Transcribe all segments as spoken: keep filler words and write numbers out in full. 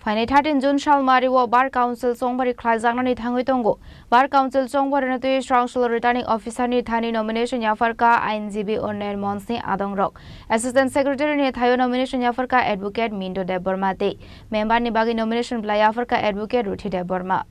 Ani thirteen June salmari o Bar Council chongbari khlaijaknani thangwi tongo. Bar Council chongbarino twi Srangsul Returning Officer ni thani nomination yapharkha I N G B Unnayan Monch ni adongrok. Assistant Secretary ni thaio nomination yapharkha Advocate Mintu Debbarma tei member ni bagwi nomination belai yapharkha Advocate Ruthi Debbarma.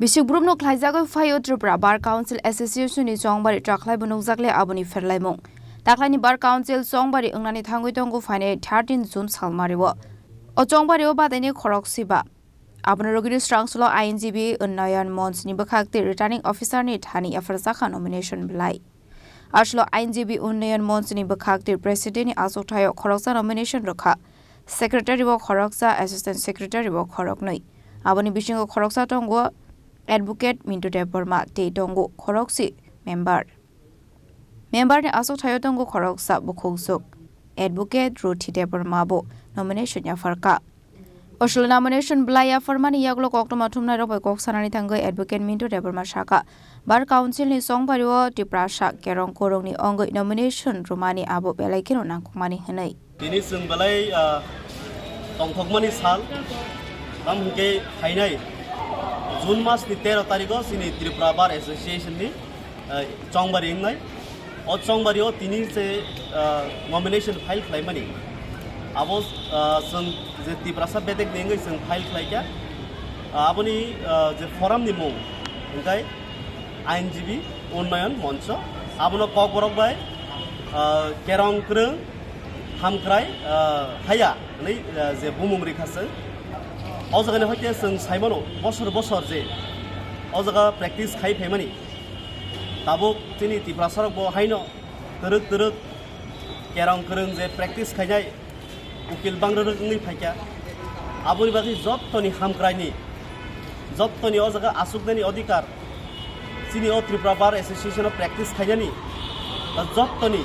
Bisik brumno khlaijagwi phaio Tripura Bar Council Association ni chongbari chakhlaibo nukjakle aboni pherlaimung. Taklaini Bar Council chongbari wngnani thangwi tongo phainai thirteen June salmario. O chongbario badaini khorok siba. Abono rwgwino Srangsulo I N G B Unnayan Monch ni bwkhak tei Returning Officer ni thani yapharjakha nomination belai. Aswklo I N G B Unnayan Monch ni bwkhak tei President ni achukthai o khoroksa nomination rwkha. Secretary o khoroksa, Assistant Secretary o khoroknwi. Aboni bisingo khoroksa tongo Advocate Mintu Debbarma tei tongo khorokse member. Member ni achukthai o tongo khoroksa bukhukjwk Advocate Ruthi Debbarma bo nomination yapharkha. Aswklo nomination belai yapharmani yagulo koktwma thumnairok bai kok sanani thangwi Advocate Mintu Debbarma sakha, Bar Council ni chongbario Tiprasa kerong kwrwngni wngwi nomination rwmani abo belai kheno nangkukmani hwnwi. Tini chwng belai, ah, tongthokmani sal, tamo hwnkhe phainai June mas ni tero tarikh o chini Tripura Bar Association ni, ah, chongbari wngnai. O chongbari o tini se, ah, nomination file khlaimani. Abo, ah, chwng je Tiprasa bedek ni wngwi chwng file khlaikha. Ah, aboni, ah, je forum ni mung hwnkhe I N G B Unnayan Moncho. Abono Kokborok bai, ah, kerong kwrwng, hamkrai, ah, haya hwnwi, ah, je bumung rikha chwng. O jagani hoite chwng saimano bosor bosor je o jaga practice khai phaimani. Tabuk chini Tiprasarok bo haino twrwk twrwk kerong kwrwng je practice khainai ukil bangrwrwk wngwi phaikha. Aboni bagwi jottoni hamkraini, jottoni o jaga achuknani odhikar, chini o Tripura Bar Association o practice khainani, jottoni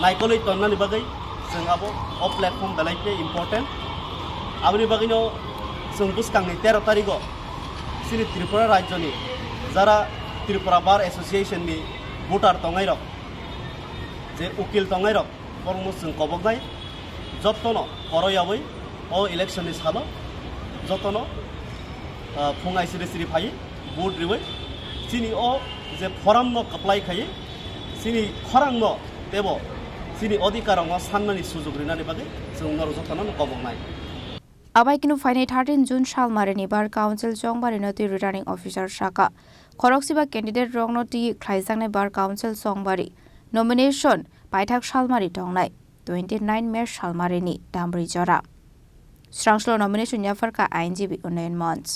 naikolwi tonnani bagwi chwng abo o platform belai khe important. Aboni bagwino chwng bwskangni tero tarikh o chini Tripura rajyoni jara Tripura Bar Association ni voter tongnai rok, je ukil tongnai rok, borokno chwng koboknai, jotono koroyawi o election ni salo jotono, ah, phung aisiri siri phai vote riwi chini o je forum no kwplai khai chini khorang no tebo chini odhikar rok no sannani sujug rinani bagwi chwng norok jotono koboknai. Abai kunu phainai thirteen June salmarini Bar Council chongbarino twi Returning Officer sakha, khoroksiba candidate rokno twi khlaijaknai Bar Council chongbari nomination paithak salmari tongnai twenty nine May salmarini Damri jora. Srangsulo nomination yapharkha I N G B Unnayan Monch.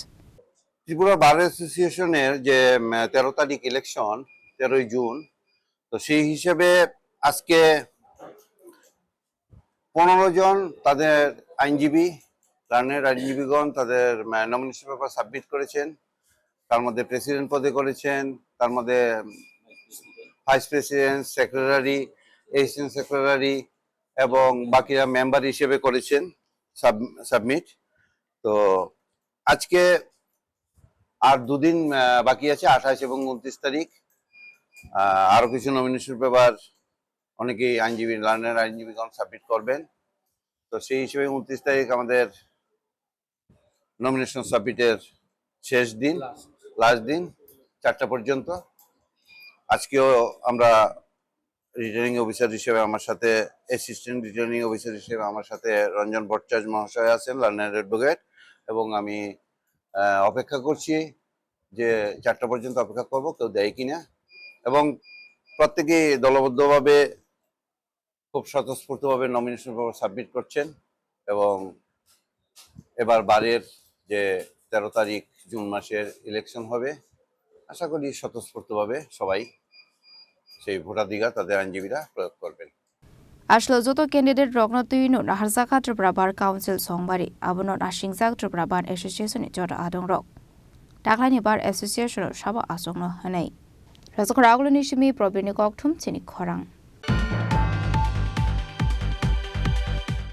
Tripura বার অ্যাসোসিয়েশনের যে, উম, তেরো তারিখ ইলেকশন, তেরোই জুন, তো সেই হিসেবে আজকে পনেরো জন তাদের আইনজীবী, লার্নেড আইনজীবীগণ তাদের, আহ, নমিনেশন পেপার সাবমিট করেছেন। তার মধ্যে প্রেসিডেন্ট পদে করেছেন, তার মধ্যে vice president, secretary, assistant secretary এবং বাকিরা মেম্বার হিসেবে করেছেন সাব-, সাবমিট। তো আজকে আর দুদিন, আহ, বাকি আছে, আঠাশ এবং ঊনত্রিশ তারিখ। আহ, আরো কিছু নমিনেশন পেপার অনেকেই আইনজীবী, লার্নার আইনজীবীগণ সাবমিট করবেন। তো সেই হিসেবে ঊনত্রিশ তারিখ আমাদের নমিনেশন সাবমিটের শেষ দিন, লাস্ট দিন, চারটা পর্যন্ত। আজকেও আমরা রিটার্নিং অফিসার হিসেবে আমার সাথে, অ্যাসিস্ট্যান্ট রিটার্নিং অফিসার হিসেবে আমার সাথে রঞ্জন ভট্টাচার্য মহাশয় আছেন, লার্নার অ্যাডভোকেট, এবং আমি, আহ, অপেক্ষা করছি যে চারটা পর্যন্ত অপেক্ষা করব, কেউ দেয় কিনা। এবং প্রত্যেকেই দলবদ্ধভাবে খুব স্বতঃস্ফূর্তভাবে নমিনেশন পেপার সাবমিট করছেন এবং এবার বারের যে তেরো তারিখ জুন মাসের ইলেকশন হবে, আশা করি স্বতঃস্ফূর্তভাবে সবাই সেই ভোটাধিকার তাদের আইনজীবীরা প্রয়োগ করবেন। Aswklo joto candidate rokno twino naharjakha Tripura Bar Council songbari, abono nasingjak Tripura Bar Association ni joto adongrok. Taklaini Bar Association o sabo achukno hwnwi. Rajakhor Aguloni simi Probirni kokthum chini khorang.